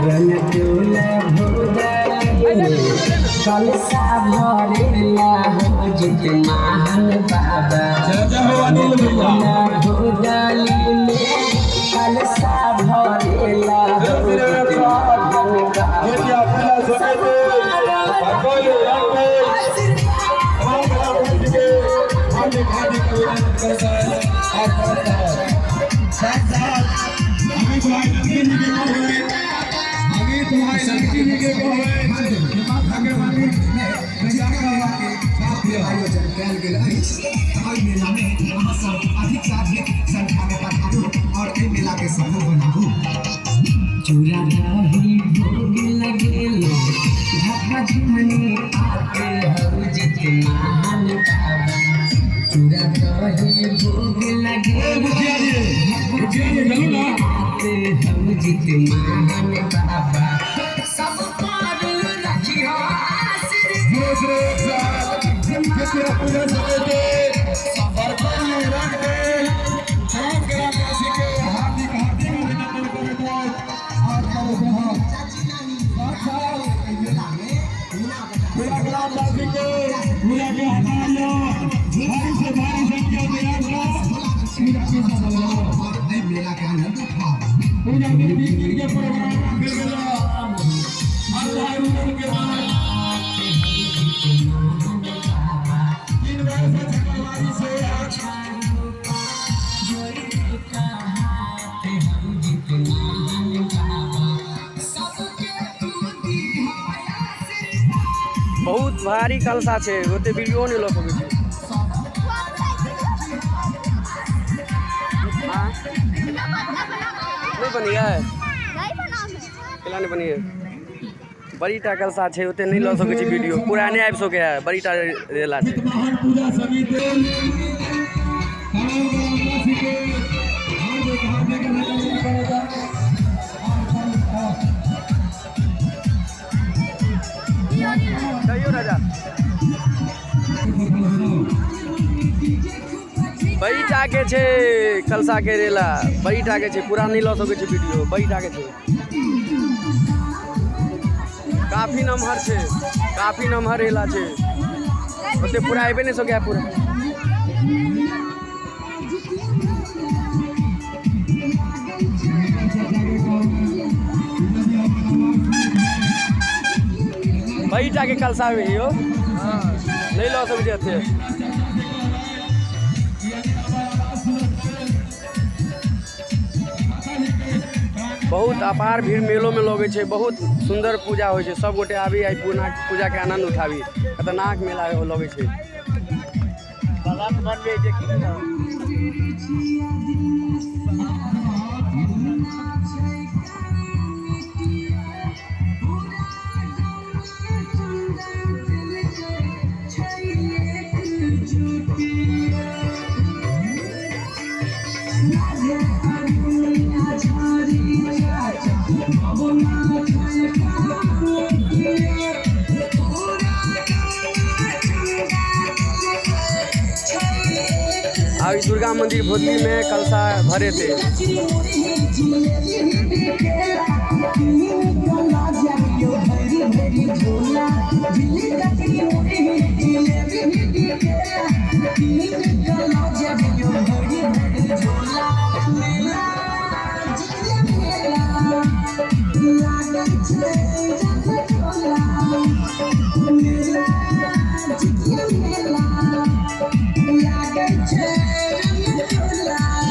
रणटोला भोदली कलसा भरेला हो जितमान बाबा। जय जय हो अनिल भैया। भोदली में कलसा भरेला हो जितमान बाबा। जितिया पूजा समिति भरकोली रंगोल तमाम ग्रामवासी के हार्दिक हार्दिक अभिनंदन करता है और करता है। साथ साथ अमित भाई नंदिनी जी के कहे, अमित भाई नंदिनी जी के कहे कि माता के मंदिर में जाकर साथ दिया। आयोजन कयल गेल अछि। एहि मेला में अहाँ सब अधिक से अधिक संख्या में पधारू और एहि मेला के सफल बनाबू। चूड़ा दही भोग लगेलो धक्का झुमनी आके हो जितमान बाबा। चूड़ा दही भोग लगेलो मुखिया जी, मुखिया जी चलो ना। आके हो जितमान बाबा। सब पर रखियो आशीर्वाद। दूसरे साल जितिया पूजा समिति भरकोली रंगोल तमाम ग्रामवासी के हार्दिक हार्दिक अभिनंदन करता है और करता है। साथ साथ एहि मेला में मीना बाजार पूरा ग्रामवासी के पूजा के हमारे भारी से भारी संख्या में आकर पूजा के सफल बनाओ। और एहि मेला के आनंद उठाउ। पूजा के 3 दिन के प्रोग्राम फिर मिला हर भाई उधर के बाद 3 बजे से चक्रवारी से आज बहुत भारी कलसा छै, ओते वीडियो नहि लऽ पबै छै। हाँ? नहि बनियै? केला नहि बनियै? बड़ी टा कलसा छै, ओते नहि लऽ सकै छी वीडियो, पूरा नहि आबि सकै है, बड़ी टा रेला छै। महान पूजा समिति तमाम ग्रामवासी के हार्दिक हार्दिक अभिनंदन करता और करता। कहियो राजा, बड़ी टा के छै कलसा के रेला, बड़ी टा के छै, पूरा नहि लऽ सकै छै वीडियो, बड़ी टा के छै, काफी नमहर छै, काफी नमहर रेला छै, ओते पूरा आबि नहि सकै है पूरा। बड़ी टा के कलसा है यौ, नहि लऽ सकै छै एते। बहुत अपार भीड़ मेलो में लगै छै, बहुत सुंदर पूजा होइ छै, सब गोटे आबी आ पूना पूजा के आनंद उठाबी, खतरनाक मेला लगै छै। आब ई दुर्गा मंदिर भोदली में कलशा भरेतै।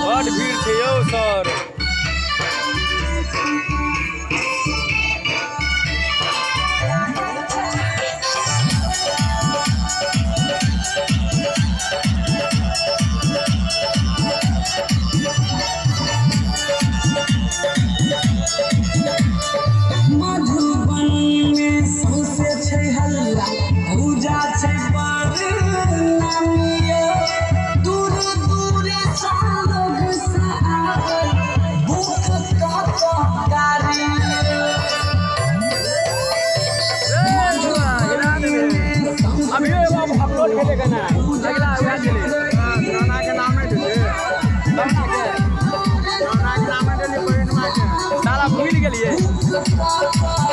बड भीड़ छै यौ सर। मधुबनी में सौंसे छै हल्ला। पापा।